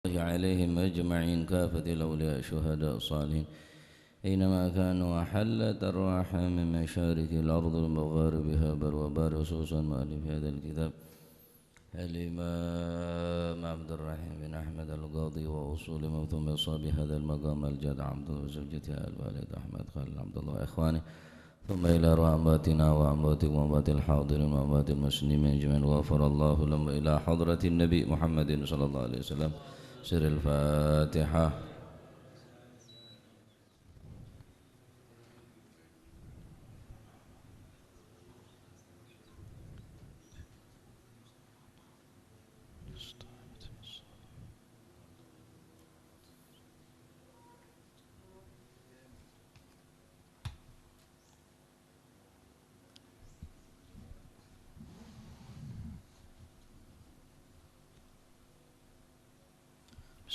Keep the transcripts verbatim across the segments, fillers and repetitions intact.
الله عليهم أجمعين، كافة الأولياء الشهداء الصالحين، أينما كانوا، وحلت أرواحهم من مشارق الأرض ومغاربها، بر وبحر، خصوصا مؤلف هذا الكتاب الإمام عبد الرحيم بن أحمد القاضي وأصول مفهوم أصحاب هذا المقام الجد عبد وزوجته آل والد أحمد خليل عبد الله وإخوانه، ثم إلى أرواح أمواتنا وأمواتكم وأموات الحاضرين وأموات المسلمين أجمعين، غفر الله لهم، وإلى حضرة النبي محمد صلى الله عليه وسلم. سر الفاتحة.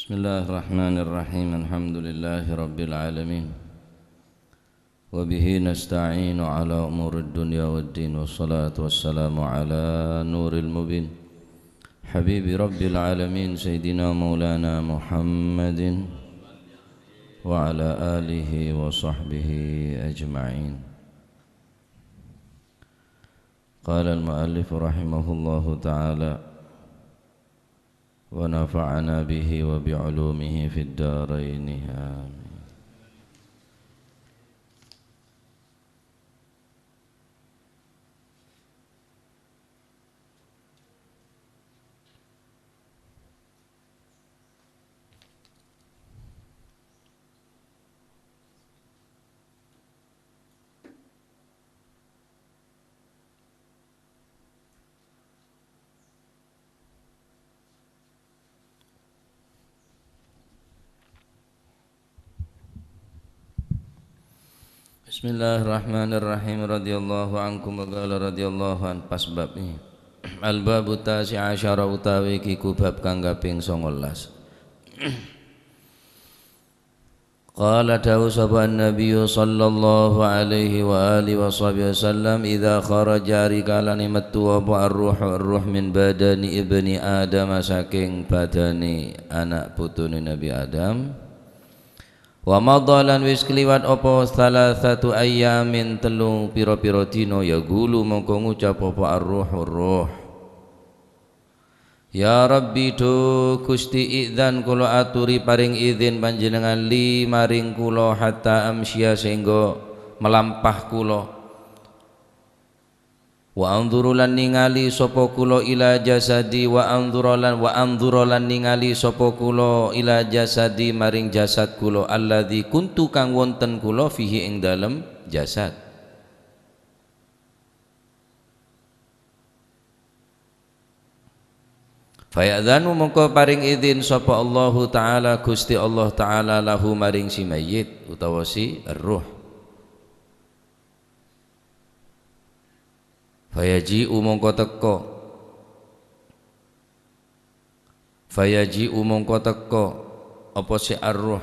بسم الله الرحمن الرحيم. الحمد لله رب العالمين. وبه نستعين على أمور الدنيا والدين. والصلاة والسلام على نور المبين. حبيب رب العالمين سيدنا مولانا محمد وعلى آله وصحبه أجمعين. قال المؤلف رحمه الله تعالى، ونفعنا به وبعلومه في الدارين، آمين. Bismillahirrahmanirrahim. Radhiyallahu ankum wa qala radhiyallahu an. Pas bab ini. Al-babu tasi' asyara utawi kiku bab kang kaping songolas. Qala, dawuh sapa An-Nabiyyu sallallahu alaihi wa alihi wa sahbihi wasallam, "Idza kharaja," ari kalane mettu apa ar-ruhu, ar-ruh, "min badani ibni Adam," saking badane anak putune Nabi Adam, "wa madha," lan wis kaliwat apa, "thalathatu ayyamin," tellu pira-pira dina, "yaqulu," mongko ngucap apa ar-ruhu, ar-ruh. "Ya Rabbi, dhu Gusti, idzan, kula aturi paring idin Panjenengan, li, maring kula, hatta amsya, sehingga malampah kula. Wa anzuru, lan ningali sapa kula, ila jasadi, wa anzura, lan, wa anzura, lan ningali sapa kula, ila jasadi, maring jasad kula, alladzi kuntu, kang wonten kula, fihi, ing dalem jasad." Faya'dzanu, mongko paring idin sapa Allahu Ta'ala, Gusti Allah Ta'ala, lahu, maring si mayyit utawa si erruh. Fayaji'u, mongko teka. Fayaji'u, mongko teka apa si arruh,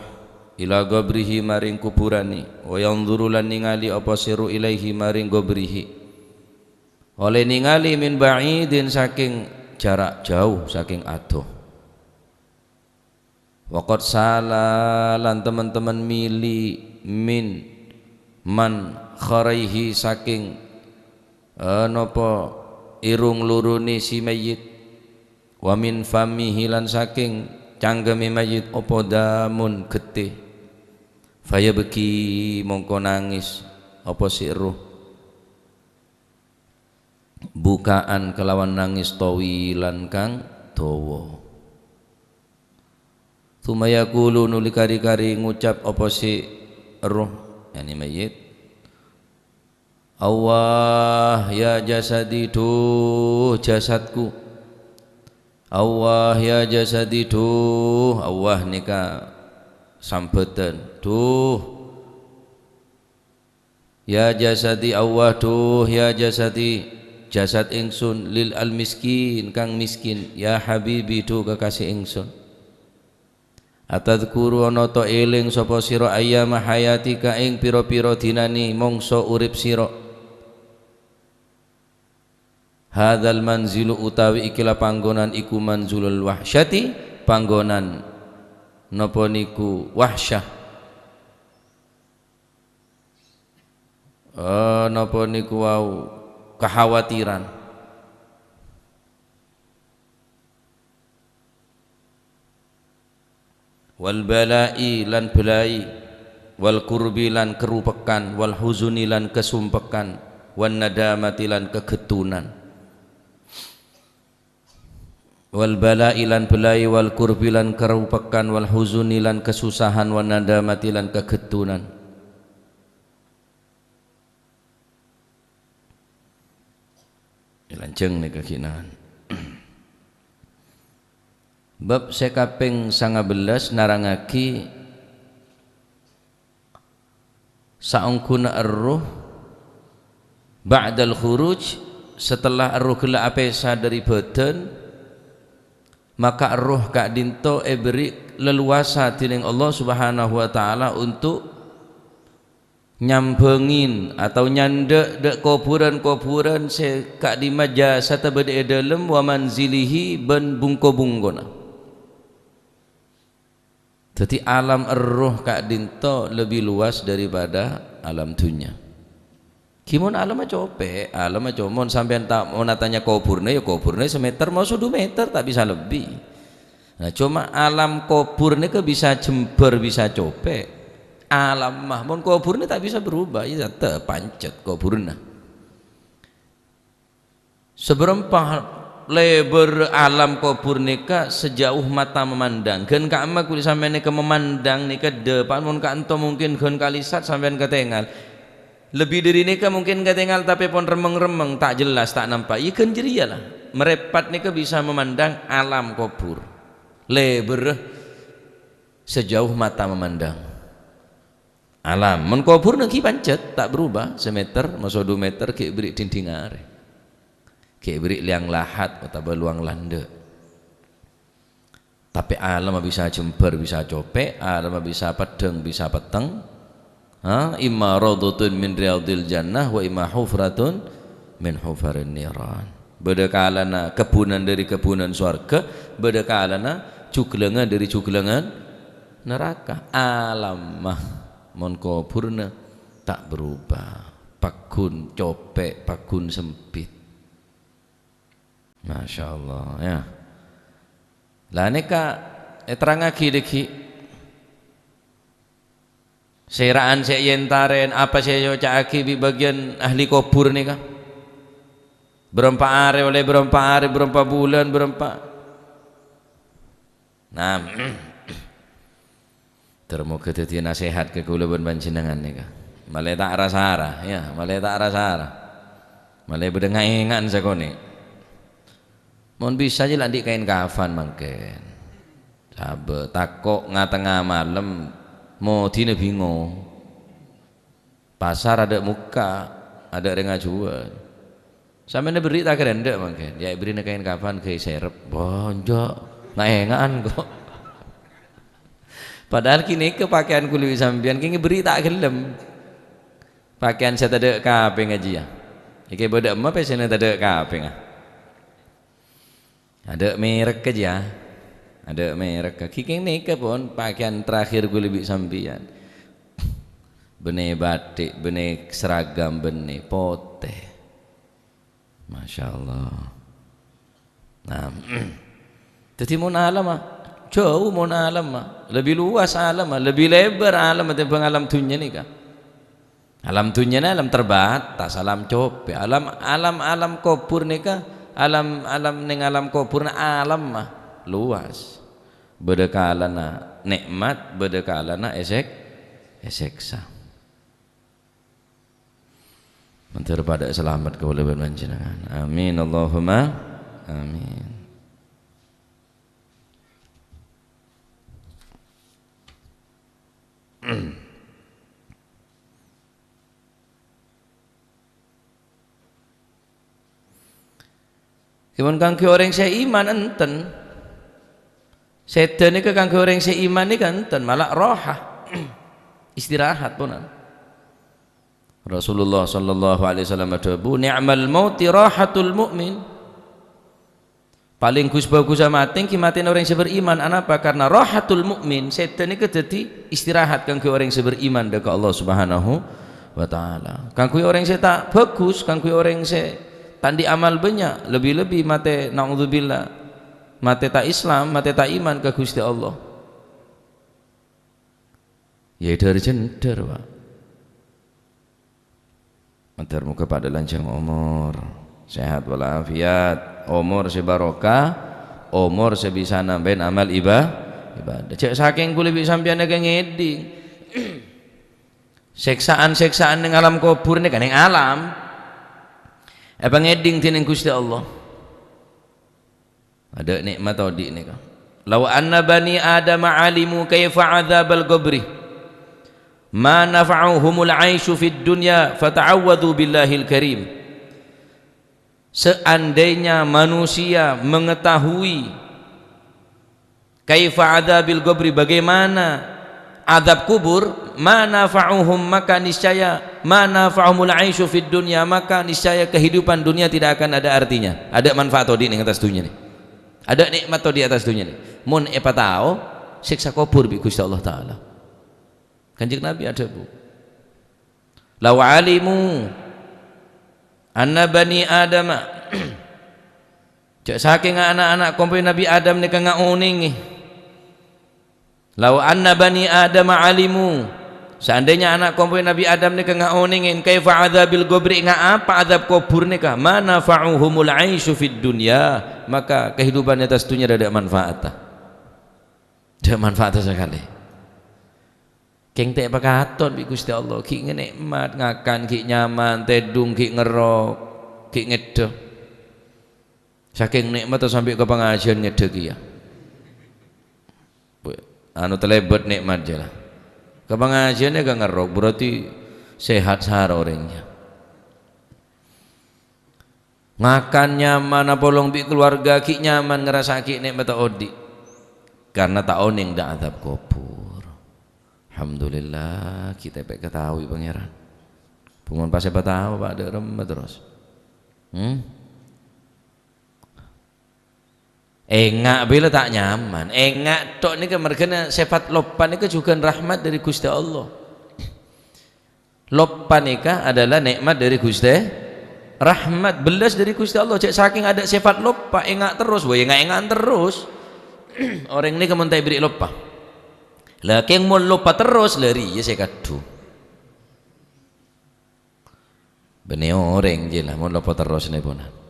ila qabrihi, maring kuburane, wa yanzuru, lan ningali apa si ruh, ilaihi, maring qabrihi. Oleh ningali min ba'idin, saking jarak jauh, saking adoh. Wa qad sala, lan temen-temen mili, min, man kharaihi, saking, eh, napa, irung lurune si mayyit, wa min famihi, lan saking cangkeme mayyit, apa damun, getih. Fayabki, mongko nangis apa si erruh. Bukaan kelawan nangis tawilan kang dawa. Tsumma yaqulu, nuli kari-kari ngucap apa si erruh, yani mayyit, "Awwah ya jasadi, duh jasadku. Awwah ya jasadi, duh," awwah nika sambatan, "Duh ya jasadi, awwah, duh ya jasadi, jasad ingsun, lil al-miskin, kang miskin, ya habibi, duh kekasih ingsun. Atadzkuru, ana ta' eling sapa sira, ayyama hayatika, ing pira-pira dinane mangsa urip sira? Hadzal manzilu, utawi ikilah panggonan iku, manzulul wahsyati, panggonan Napa niku wahsyah? Eh, napa niku wau kakhawatiran? Wal bala'i lan belai, wal kurbi lan karupekan, wal huzuni lan kasumpekan, wan nadamati lan kagettunan. Wal bala'i lan belai, wal kurbi lan karupekan, wal huzuni lan kasusahan, wan nadamati lan kagettunan. Lanjhâng nèka ghi' nahan. Bab sè kapèng sanga bellas narangaghi saongghuna erroh ba'dal khuruj, setelah erroh ghellâ' apèsa dhâri bhâdhân, maka erroh ka'dinto èberri' leluasa dhinèng Allah Subhanahu wa Ta'ala untuk nyambhângin atau nyandhâ' dhâ' kobhurân-kobhurân sè ka'dimma jasadda bâdâ è dhâlem, wa manzilihi, bân bungko-bungkona. Dhâddhi, alam erroh ka'dinto lebbi luas daripada alam dhunnya. Ghi mon alamma copè', alamma co-, mon sampèyan ta-, mon atanya kobhurna, ya kobhurna sameter, maso du meter, ta' bisa lebbi. Nah, coma alam kobhur nèka bisa jembhâr, bisa copè'. Alamma, mon kobhurna ta' bisa berubah, ya tetep pancet kobhurna. Sabârâmpa lèbâr alam kobhur nèka sejauh mata memandang. Ghân ka'imma kulâ sampèyan nèka memandang nèka dâpa', mon ka'anto mungkin ghân kalisat sampèyan katèngal. Lebbi dhâri nèka mungkin katèngal tapè pon remmeng-remmeng, ta' jelas, ta' nampa'. Iyâ ghân jârèya la. Marèpat nèka bisa memandang alam kobhur. Lèbârrâ sejauh mata memandang. Alam. Mon kobhurna ghi' pancet, ta' berubah. Sameter, maso du meter, ghi' berri' dinding arè. Ghi' berri' lèang lahat otabâ luwang landhâ'. Tapè alamma bisa jembhâr, bisa copè', alamma bisa peddhâng, bisa petteng. Ha? Imma raudhatun min riyadhil jannah wa imma hufratun min hufarin niran. Bâdâ kalana kebbhunan dhâri kebbhunan sowarghâ, bâdâ kalana jhuglângan dhâri jhuglângan naraka. Alamma mon kobhurna ta' berubah, paggun copè', paggun sempit. Masya Allah, ya. La nèka èterrangaghi dhâggi'. Sèra'an sè èentarè, apa sè èoca'aghi bi' bâgiyân ahli kobhur nèka. Bârâmpa arè, ollè bârâmpa arè, bârâmpa bulân, bârâmpa. Nah, ter moghâ dhâddhiyâ nasèhat ka kaulâ bân panjhennengngan nèka. Malè ta' ra-sara, ya, malè ta' ra-sara. Malè bâdâ nga'-ènga'an sakonè'. Mon bisa jiyâ la andi' kaèn kafan mangkèn. Sabâ, tako' nga-tengnga malem, modina bingo. Pasar adâ' mokka', adâ' rèng ajhuwâl. Sampèyan èberri' ta' ghârândhâ' mangkèn, ya èberri'na kaèn kafan ghâi serep. Bonjhâ, nga'-ènga'an ko'. Padahal ghânèka pakèyan kulâ bi' sampèyan kèng èberri' ta' ghellem. Pakèyan sè tadâ' kapèngnga jiyâ. Èkè bâdâ emma pèssèna tadâ' kapèngnga. Adâ' mèrek kèya. Adâ' mèrek. Ghi' kèng nèka pon pakèyan terakhir kulâ bi' sampèyan. Bânnè batik, bânnè seragam, bânnè potè. Masya Allah. Nah, dhâddhi mon alamma, jhâu mon alamma, lebbi luas alamma, lebbi lèbâr alamma tèmbhâng alam dhunnya nèka. Alam dhunnyana alam terbatas, alam copè'. Alam, alam, alam kobhur nèka, alam, alam nèng alam kobhurna alamma luas. Bâdâ kalana nè'mat, bâdâ kalana èsèk-, èsèksa. Mandhâr padâ salamet kaulâ bân panjhennengngan. Amin, Allahumma amin. Èpon kangghuy orèng sè iman enten. Sèdhâ nèka kangghuy orèng sè iman nèka enten, malah roha. Istirahat ponan. Rasulullah sallallahu alaihi wasallam adhâbu, "Ni'mal mauti rahatul mu'min." Palèng ghus-bhâghussa matè èngghi matèna orèng sè beriman. Anapa? Karena rahatul mukmin, sèdhâ nèka dhâddhi istirahat kaangghuy orèng sè beriman dâ' ka Allah Subhanahu wa Ta'ala. Kaangghuy orèng sè ta' bhâghus, kaangghuy orèng sè ta' andi' amal bânnya', lebbi-lebbi matè, naudzubillah, matè ta' Islam, matè ta' iman ka Ghustè Allah. Ya, dhâr-jhendhâr, Pak. Mator moghâ padâ lanjhâng omor, sehat walafiat, omor sè barokah, omor sè bisa nambâi amal iba-, ibadah. Jhâ' sakèng kulâ bi' sampèyan èngèdhing. Sèksaan-sèksaan neng alam kobhur nèka neng alam. Èpangèdhing dhinèng Ghustè Allah. Adâ' nè'mat odi' nèka. "Lau anna bani Adama alimu kaifa adzabal qabri, ma nafa'uhumul aisyu fid dunya, fata'awwadzu billahil karim." Seandainya manusia mengetahui kaifa adzabil qabri, bagaimana azab kubur, ma nafa'uhum, maka niscaya, ma nafa'uhumul aisyu fid dunya, maka niscaya kehidupan dunia tidak akan ada artinya. Adâ' manfaat odi' neng attas dhunnya nè. Adâ' nè'mat odi' attas dhunnya nè. Mon èpatao sèksa kobhur bi' Ghustè Allah Ta'ala. Kanjeng Nabi adhâbu, "Lau alimu anna bani Adama," jhâ' sakènga ana'-ana' kompoy Nabi Adam nèka ngaonèngè. "Lau anna bani Adama alimu," saandhâjâ ana' kompoy Nabi Adam nèka ngaonèngè, "kaifa adzabil qabri, nga' apa azab kobhur nèka, ma nafa'uhumul aisyu fid dunya, maka kehidupan di atas dunia adâ' manfaat." Adâ' manfaat sakalè. Kèng ta' èpakaton bi' Ghustè Allah, ghi' nè'mat, ngakan ghi' nyaman, tèdung ghi' ngerrok, ghi' ngèddhâ. Sakèng nè'matta sampè' ka pangajiân ngèddhâ kèya. Anu, talèbât nè'mat jâ la. Ka pangajiân nèka ngerrok, berarti sehat sara orèngnga. Ngakan nyaman, apolong bi' keluarga ghi' nyaman, ngarassaaghi nè'matta odi'. Karena ta' onèng dâ' azab kobhur. Alhamdulillah, kita pè' kataowi Pangèran. Pon pas èpatao, Pak, dâ' remma terros. Hmm? Enga' bilâ ta' nyaman. Enga' tok nèka merghâna sèfat loppa nèka jhughân rahmat dâri Ghustè Allah. Loppa nèka adalah nè'mat dâri Ghustè, rahmat, bellas dâri Ghustè Allah. Jhâ' sakèng adâ' sèfat loppa, enga' terros, wah, enga'-enga'an terros. Orèng nèka mon ta' èberri' loppa. La, kèng mon loppa terros, la rèya sè kadhu. Bânnè orèng jiyâ la mon loppa terros nèponan.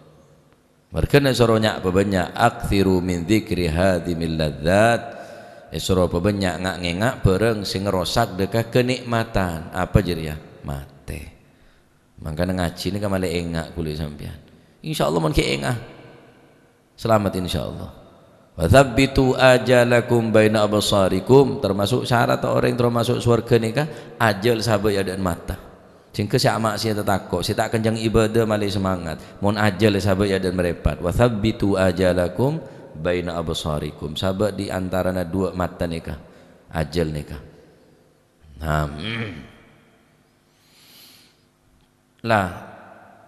Marghâna èsoro nya' pabânnya', "Aktsiru min dzikri hadzimil ladzat." Èsoro pabânnya' nga'-, ngènga' bhârâng sè ngrosak dâ' ka kanè'matan. Apa jârèya? Matè. Mangkana ngajhi nèka malè enga' kulâ sampèyan. Insyaallah mon ghi' enga'. Selamat insyaallah. "Wa tsabbitu ajalakum baina absarikum." Termasuk syarat orèng terro maso' sowarghâ nèka, ajhâl sabâ' è adâ'ân mata. Sèngghâ sè ama'siyat tako', sè ta' kenjheng ibadah malè semangat. Mon ajhâl sabâ' è adâ'ân marèpat. "Wa tsabbitu ajalakum baina absarikum." Sabâ' di antarana duwâ' mata nèka. Ajhâl nèka. Nah. La,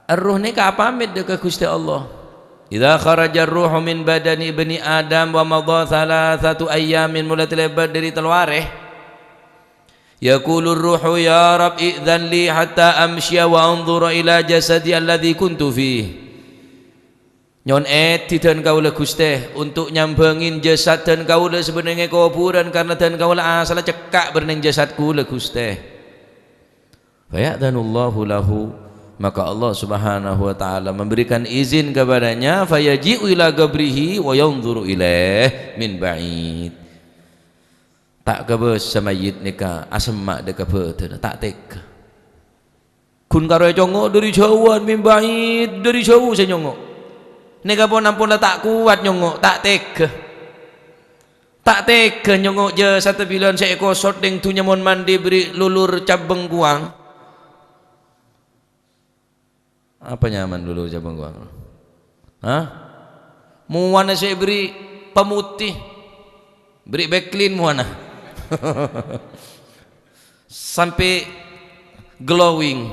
erruh nèka apamèt dâ' ka Ghustè Allah. "Idza kharajar ruhu min badani ibni Adam wa madha tsalatsatu ayyamin," molaè talèbât dâri tello arè. "Yaqulur ruhu, 'Ya Rabb, idzan li hatta amsyiya wa anzura ila jasadi alladzi kuntu fih.'" Nyo'on èdhi dhân kaulâ, Ghustè, untuk nyambhângin jasad dhân kaulâ sè bâdâ neng kobhurân, karna dhân kaulâ asalla cekka' bâdâ neng jasad kaulâ, Ghustè. Faya'dzanullahu lahu, maka Allah Subhanahu wa Ta'ala memberikan izin kepadanya, fayaji'u ila qabrihi wa yanzuru ilaih min ba'id. Ta' kabâsa mayyit nèka asemma' dâ' ka bâdâna, ta' tèghâ. Ghun karo ècongngo' dâri jhâuwân, min ba'id, dâri jhâu sè nyongngo'. Nèka pon-ampon la ta' kowat nyongngo', ta' tèghâ. Ta' tèghâ nyongngo' jasad bilân sè èkosot neng dhunnya mon mandhi bâri' lulur cabâng kowang. Apa nyaman lulur cabâng kowang? Hah? Mowana sè èberri' pamotè. Berri' Baclean mowana. Sampè' glowing.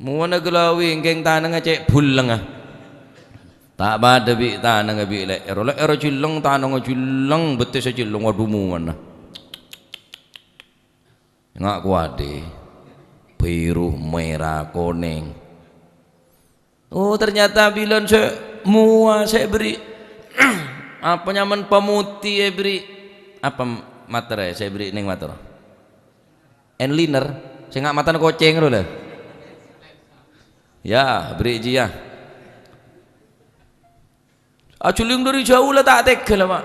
Mowana glowing, kèng tanangnga cè' bullengnga. Ta' padâ bi' tanangnga bi' lè'èr. Lè'èr jhelleng, tanangnga jhelleng, bettessa jhelleng, wadhu mowana. Nga' kowadhi. Biru, mèra, konèng. Oh, ternyata bilân sè mowa sè èberri'. Apa nyamana pamutè èberri'? Apa materra sè èberri' neng mator? Eyeliner. Sè nga' matana kocèng ro la. Ya, berri' jiyâ. Ajhelleng dâri jhâu la ta' tegghâ la, Ma'.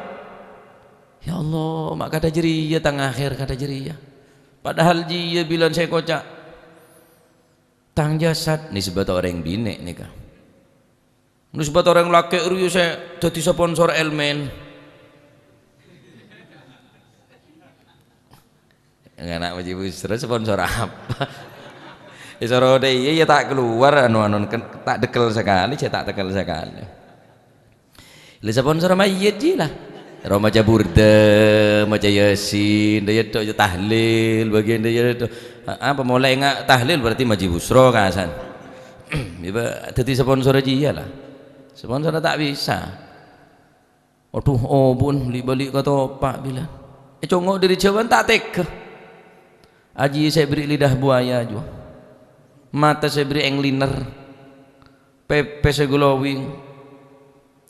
Ya Allah, ma' kadhâ jârèya tang akhèr kadhâ jârèya. Padahal jiyâ bilân sè èkoca'. Tang jasad, nisbât orèng binè' nèka. Nisbât orèng lakè' rowa sè dhâddhi sponsor Elmen. Ngana' Maji Busro sponsor apa? Èsoro dâ' iyâ, iyâ ta' kalowar, anu-anu, ta' dhâkkel sakalè, jhâ' ta' dhâkkel sakalè. Lè sponsor mayyit jiyâ la. Ro maca burda, maca Yasin, dâ' iyâ dâ' tahlil, bâgiyân dâ' iyâ dâ'. Apa molè nga' tahlil berarti Maji Busro kasan. Iyâ, dhâddhi sponsor jiyâ la. Sponsor ta' bisa. Adhu, obun, li-bâli' ka topa' bilân. Ècongngo' dâri jhâuwân ta' tegghâ. Ajiyâ sè èberri' lidah buaya jiyâ. Mata sè èberri' eyeliner. Pèpè sè glowing.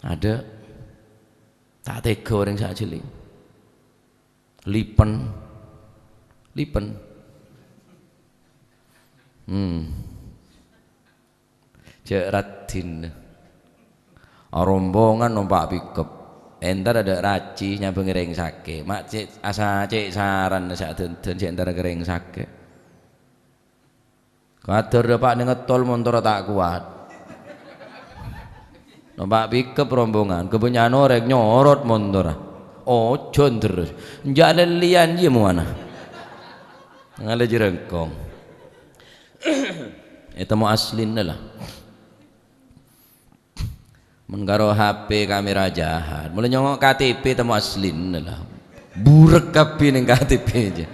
Adâ'. Ta' tegghâ orèng sè ajhelleng. Lipen. Lipen. Hmm. Jhâ' raddhin. Arombongan nompa' pickup. Entar adâ' raji nyabângè rèng sakè'. Ma' cè', asa cè' saran sè adhândhân sè entar ka rèng sakè'. Kadhâr dâpa' neng ngettol montorra ta' kowat. Nompa' pickup rombongan, kabânnya'an orèng nyorot montorra. Ojon terros. Enjâ' lèllèyan jiyâ mowana. Ngalè jârângkong. Ètemmo aslinna la. Mon karo H P kamera jahat, mula nyongngo' K T P temmo aslinna la. Burek kabbhi neng K T P jiyâ.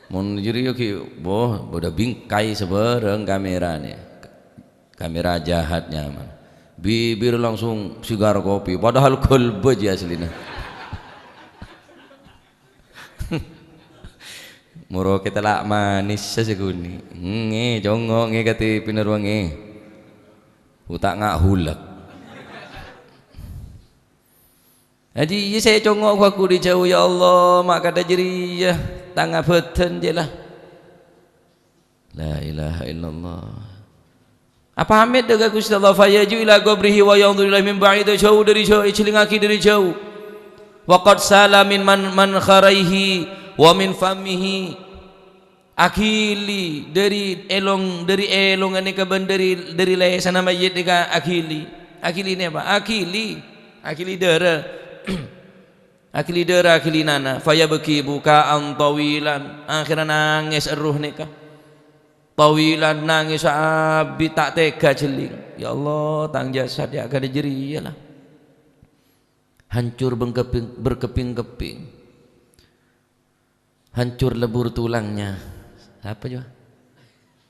Mon jârèya ghi', boh, bâdâ bingkai sabârâng kamerana. Kamera jahat nyaman. Bibir langsung sigar kopi, padahal ghâlbâ jiyâ aslina. Moro kèta la' manis sè ghunè. Ngè, congngo', ngè, K T P-na rowa ngè. Uta' nga' hulek. Ajiyâ sè congngo' ghuwâ dâri jhâu, ya Allah, ma' kadhâ jârèya, tang abâdhân jiyâ la. La ilaha illallah. Apamèt dâ' ka Ghustè Allah, "Fayaju ila qabrihi wa yanzuru ilaihi min ba'id," jhâu dâri jhâu, èjhellingngaghi dâri jhâu. "Wa qad sala min man-, mankharaihi wa min fammihi." Aghili dâri èlong, dâri èlongnga nèka bân dâri, dâri lèsanna mayyit nèka aghili. Aghili nèpa? Aghili. Aghili dârâ. Aghili dârâ, aghili nana. Fayabki buka'an tawilan. Akhèrra nangès erroh nèka. Tawilan, nangès abit, ta' tegghâ jhelling. "Ya Allah, tang jasad ya' kadhâ jârèya la. Hancur bengkeping-, berkeping-keping. Hancur lebur tulangnya." Sapa, coba?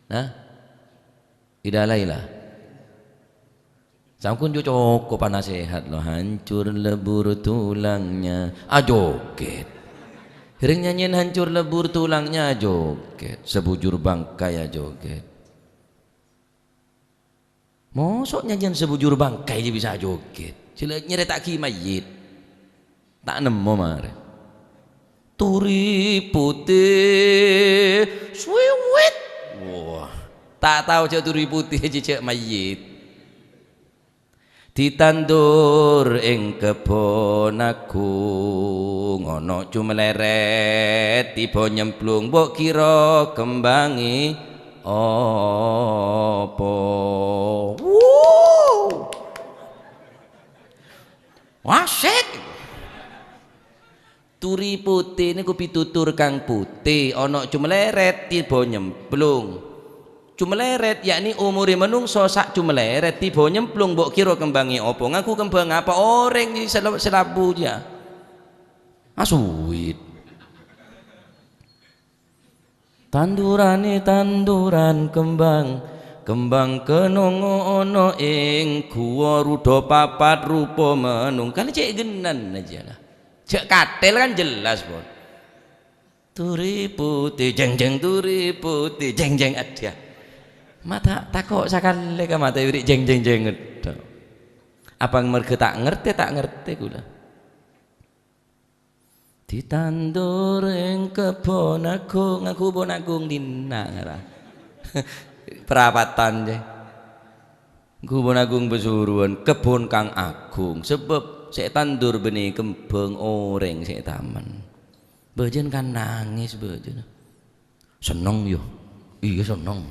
Hah? Ida Laila. Sampun ju cokop panasèhat lo, hancur lebur tulangnya. Ajoget. Rèng nyanyian hancur lebur tulangnya ajoget. Sabujur bangkai ajoget. Mosok nyanyian sabujur bangkai jiyâ bisa ajoget. Sè la nyarèta'aghi mayyit. Ta' nemmo marè. Turi putih, swiwit. Wah, ta' tao jhâ' turi putih jiyâ jhâ' mayyit. Ditandur ing kebon agung, ana' cumelèrèt, tiba nyemplung, mbok kira kembangè apa? Wuh! Asik! Turi putih niku pitutur kang putih, ana' cumelèrèt tiba nyemplung. Cumelèrèt, yakni omorè manungsa sa' cumelèrèt tiba nyemplung, mbok kira kembangè apa? Nganggu kembang apa? Orèng sè la-, sè labu jiyâ. Asuwit. Tanduranè tanduran kembang, Kembang kenong ono ing guwa, rudha papat rupa manung. Kan cè' ghennan aja lah. Jhâ' kathèl kan jelas, pon. Turi putih, jeng-jeng turi putih, jeng-jeng adhâ. Mata tako' sakalè ka mata èbèrri' jeng-jeng-jeng tok. Apa merga ta' ngartè, ta' ngartè kaulâ. Ditandur ing kebon agung, kebon agung dinna' ngara. Perapatan, jè. Kebon agung Pasuruan, kebon kang agung, sabâb sè tandur bânnè kembhâng orèng sè tamen. Bâjâna kan nangès, bâjâna. Senneng, yâ? Iyâ, senneng.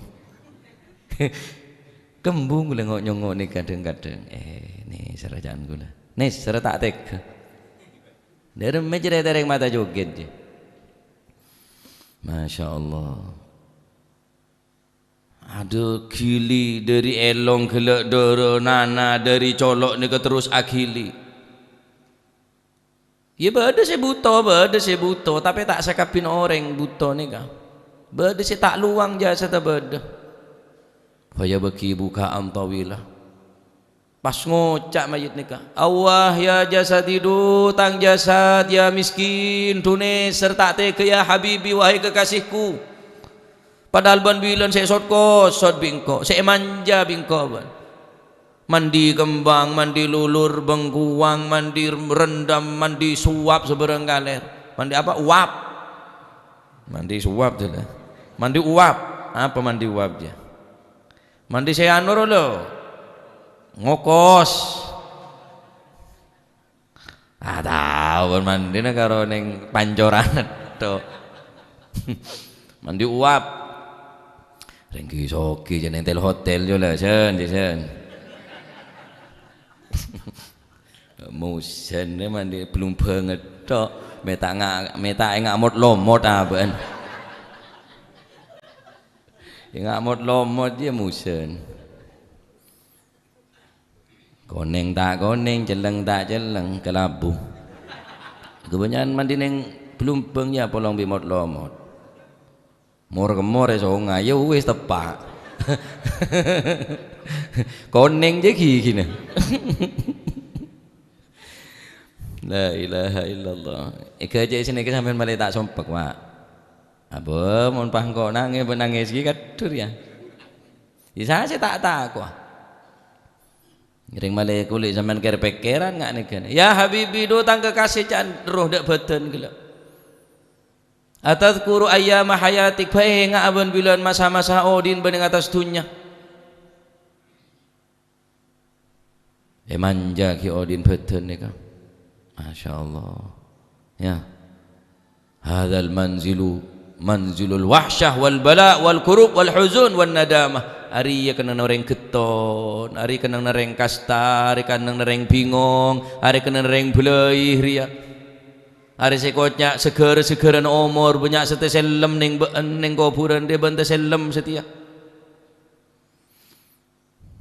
Kembung kaulâ ngo-, nyongngo' nè kadhâng-kadhâng. Eh, nè sèrajân kaulâ. Nè sèrra ta' tega. Dâremma jârèya terrèng mata jogèt, jè. Masya Allah. Adhu, ghili dâri èlong ghellâ' dârâ nana, dâri colo' nèka terros aghili. Iyâ, bâdâ sè buto, bâdâ sè buto, tapè ta' sakabbhina orèng buto nèka. Bâdâ sè ta' lowang jasadda bâdâ. Fayabki buka'an tawila. Pas ngoca' mayyit nèka, "Awwah ya jasadi, dhu tang jasad, ya miskin, dhu nèser ta' tega ya habibi, wahai kekasihku. Padahal bân-bilân sè sot-kosot bi' engko', sè èmanja bi' engko' bân." Mandi kembang, mandi lulur, bengkuang, mandi rendam, mandi suap sabârâng kalèr. Mandi apa? Uap. Mandi suap, jelas. Mandi uap. Apa mandi uap, ya? Mandi sè anu ro, lo. Ngokos. Ah, tao, pon mandina karo neng pancoran tok. Mandi uap. Renggi sogi jè neng tel hotel yo la, Sen, jè, Sen. Musen ne mandi belum banget tok. Meta nga-, meta enga' mot-lomot aba'an. Enga' mot-lomot ya musen. Koneng ta' koneng, celleng ta' celleng, kalabu. Kebanyakan mandi neng Blumbang ya polong bi' mot-lomot. Mor-kemor e songa, ya wis teppa'. Koneng je gigine. La ilaha illallah. Ega aja sini ke sampean male ta' sompek, Pak. Apa mon pas engko' nangis, be nangis gi kadur ya. Ya saya sih tak takoa. Ngiring male kuli sampean ker-pekkeran nga' negana. Ya habibi, do tang kekasih can roh dak badan gela. Atadzkuru ayyama hayatik, bae nga' aban bilan masa-masa odin bani ngatas dunya. E manja ki odin badan nika. Masya Allah. Ya. Hadzal manzilu manzilul wahsyah wal bala wal kurub wal huzun wan nadamah. Ari ya kenang nareng getton, ari kenang nareng kasta, ari kenang nareng bingong, ari kenang nareng belai riya. Ari se koca' segar-segaran omor, banyak sete sellem neng be-, neng koburan dia bante sellem setia.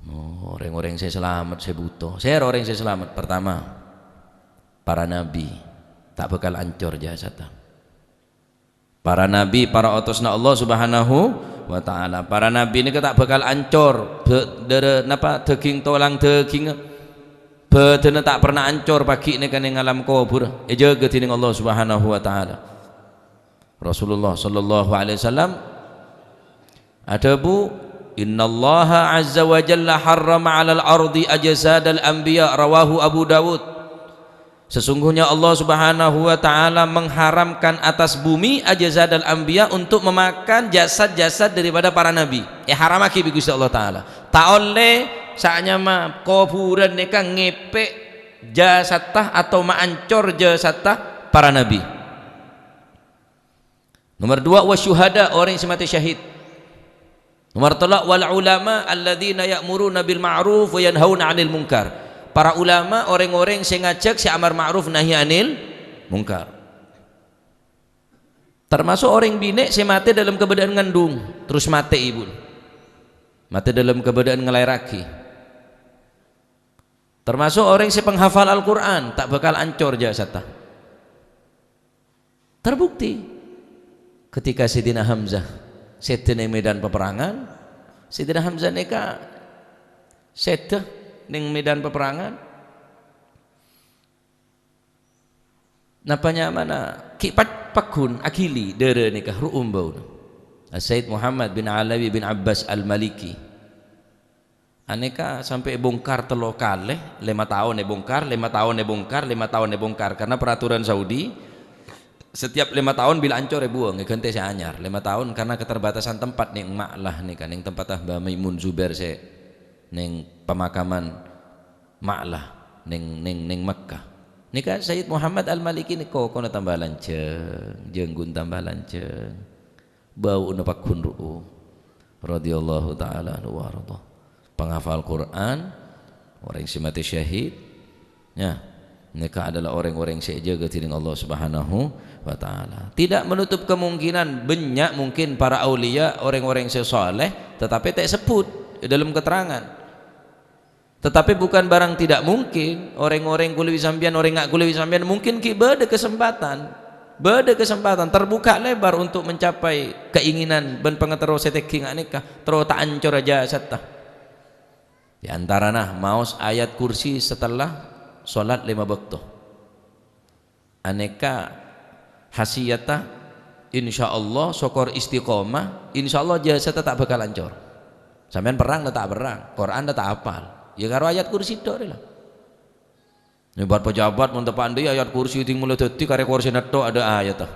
Oh, reng-oreng se selamat, se buto. Ser oreng se selamat. Pertama, para nabi tak bakal ancor jasadnya. Para nabi, para otosna Allah Subhanahu wa Ta'ala. Para nabi neka tak bakal ancor. Be-, dara-, napa, daging tolang daging. Badanna tak pernah ancor pagi neka neng alam kubur. Ejaga dening Allah Subhanahu wa Ta'ala. Rasulullah sallallahu alaihi wasallam adhabu, "Innallaha azza wa jalla harrama 'alal ardi ajsadal anbiya," rawahu Abu Dawud. Sesungguhnya Allah Subhanahu wa Ta'ala mengharamkan atas bumi ajsadal anbiya untuk memakan jasad-jasad daripada para nabi. Eh, haramagi bi' Gusti Allah Ta'ala. Ta' olle sa'nyama koburan neka ngepe' jasadta atau maancor jasadta para nabi. Nomor dua, wasyuhada, orang yang mati syahid. Nomor tello', wal ulama alladzina ya'muruna bil ma'ruf wa yanhauna 'anil munkar. Para ulama, orang-orang sing ngajak sing amar ma'ruf nahi 'anil munkar. Termasuk orang bine' sing mate dalam keadaan ngandung, terus mate ibu. Mate dalam keadaan ngelairagi. Termasuk orang sing penghafal Al-Quran, tak bakal ancor jasadta. Terbukti, ketika Sayyidina Hamzah sèdhâ neng medan peperangan, Sayyidina Hamzah nèka sèdhâ neng medan peperangan. Napa nyamana? Ghi' paj-, pagghun aghili dârâ nèka ru'um bâuna. As-Sayyid Muhammad bin Alawi bin Abbas Al-Maliki. Anèka sampè' èbongkar tello kalè, lèma taon èbongkar, lèma taon èbongkar, lèma taon èbongkar. Karena peraturan Saudi, setiap lèma taon bilâ ancor èbuwâng, èghântè sè anyar. Lèma taon karena keterbatasan tempat neng Ma'lah nèka, neng tempatta Mbah Maimun Zubair sè neng pemakaman Ma'lah neng, neng, neng Mekkah. Nèka Sayyid Muhammad Al-Maliki nèka kokona tamba lanjhâng, jhângghun tamba lanjhâng. Bâuna pagghun ru'um. Radhiyallahu ta'ala anhu wa ardha. Penghafal Quran, orèng sè matè syahid. Ya, nèka adalah orèng-orèng sè èjâgâ dening Allah Subhanahu wa Ta'ala. Tidak menutup kemungkinan, bânnya' mungkin para aulia, orèng-orèng sè saleh, tetapi ta' èsebbhut è dâlem keterangan. Tetapi bukan barang tidak mungkin, orèng-orèng kulâ bi' sampèyan, orèng nga' kulâ bi' sampèyan mungkin ghi' bâdâ kesempatan. Bâdâ kesempatan, terbuka lebar untuk mencapai keinginan bân pangaterro sè tèngghi nga' nèka, terro ta' ancora jasadda. Di antarana maos ayat kursi setelah sholat lèma bâkto. Anèka khasiyatta, insyaallah, sokor istiqomah, insyaallah jasadda ta' bhâkal ancor. Sampèyan perrang la ta' perrang, Quran la ta' apal. Ya karo ayat kursi tok rè la. Nyebat pejabat mon teppa'an dhi ayat kursi ding mula dhâddhi karè korsina tok adâ' ayatta.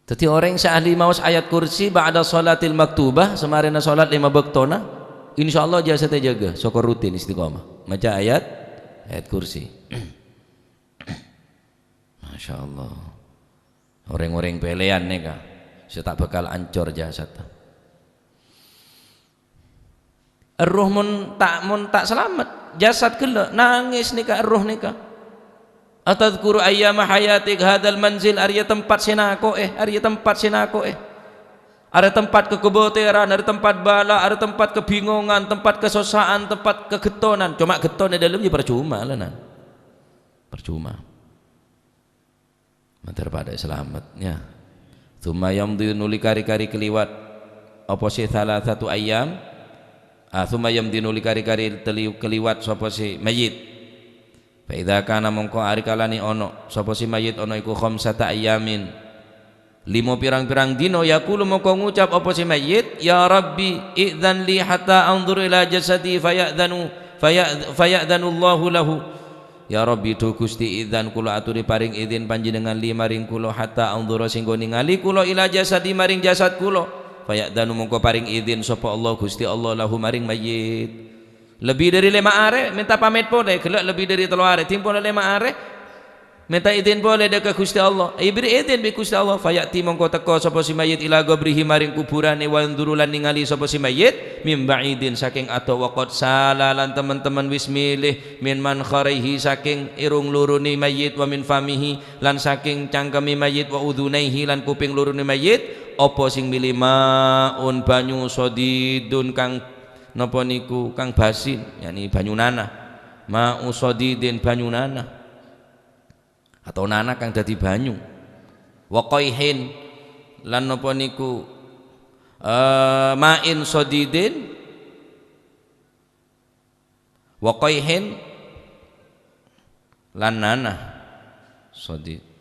Dhâddhi orèng sè ahli maos ayat kursi ba'da sholatil maktubah, samarèna sholat lèma bâktona, insyaallah jasadda èjâgâ, sokor rutin istiqomah. Maca ayat, ayat kursi. Masyaallah. Orèng-orèng pèlèyan nèka, sè ta' bhâkal ancor jasadda. Erroh mon ta', mon ta' salamet, jasad ghellâ', nangès nèka erroh nèka. "Atadzkuru ayyama hayatik hadzal manzil," arèya tempat sè nako'è, arèya tempat sè nako'è. Arèya tempat kakoboteran, arèya tempat bâlâ, arèya tempat kabingongan, tempat kasossa'an, tempat kagettonan. Coma getton è dâlem ya parcoma, lè, nan. Parcoma. Mandhâr padâ salamet, ya. Tsumma yamdhi nuli kari-kari kaliwat apa sè salasatu ayyam? Ah, tsumma yamdhi nuli kari-kari tali-, kaliwat sapa sè mayyit. Fa idza kana mongko ari kalane ana sapa sè mayyit ana iku khamsata ayyamin. Lima pirang-pirang dina yaqulu mongko ngucap apa sè mayyit, "Ya Rabbi, idzan li hatta anzur ila jasadi," fayadzanu, faya-, fayadzanullahu lahu. Ya Rabbi, dhu Gusti, idzan kula aturi paring idin panjenengan li maring kula, hatta anzura sehingga ningali kula ila jasadi maring jasad kula. Fayadzanu mongko paring idin sapa Allah, Gusti Allah, lahu maring mayyit. Lebbi dhari lèma arè, menta pamèt polè, ghellâ' lebbi dhari tello arè, ding polè lèma arè, menta idin polè dhâ' ka Gusti Allah. Èbèrri' idin bi' Gusti Allah. Faya'ti mongko teka sapa sè mayyit ila qabrihi maring kuburane, wa yanzuru lan ningali sapa sè mayyit min ba'idin saking adoh, wa qad sala lan temen-temen wis mili min mankharihi saking irung lorone mayyit, wa min famihi lan saking cangkeme mayyit, wa udzunaihi lan kuping lorone mayyit, apa sing mili ma'un banyu shadidun kang napa niku, kang basin, yakni banyu nanah. Ma'u shadidin, banyu nanah. Atau nanah kang dadi banyu. Wa qaihin, lan napa niku, eh, ma'in shadidin, wa qaihin, lan nanah shadid.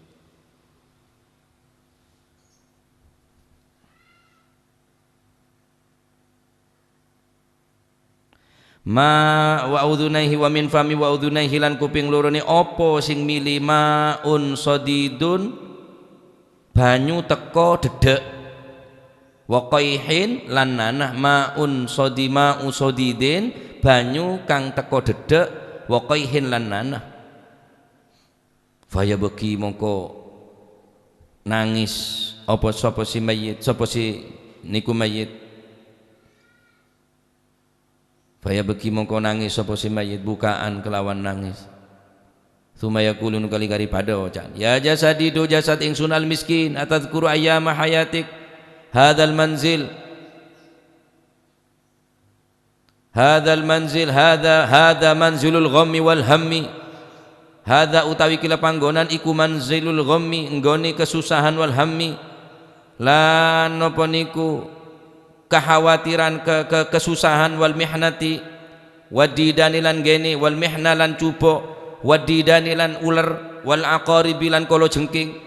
Ma wa udzunaihi wa min fami wa udzunaihi lan kuping lorone apa sing mili ma'un shadidun banyu teka dhedhek. Wa qaihin lan nanah ma'un shadi-, ma'u shadidin banyu kang teka dhedhek wa qaihin lan nanah. Fayabki mongko nangis apa sapa si mayyit, sapa si niku mayyit. Fayabki mongko nangis sapa si mayyit bukaan kelawan nangis. Tsumma yaqulu nuli kali-kali padha oca'an, "Ya jasadi, dhu jasad ingsun al-miskin, atadzkuru ayyama hayatik hadzal manzil?" Hadzal manzil, hadza, hadza manzilul ghammi wal hammi. Hadza utawi kila panggonan iku manzilul ghammi, nggone kasusahan wal hammi. Lan napa niku kakhawatiran, ke-, ke-, kasusahan, wal mihnati, waddidani lan gene, wal mihna lan cubo, waddidani lan uler, wal aqaribi lan kalajengking.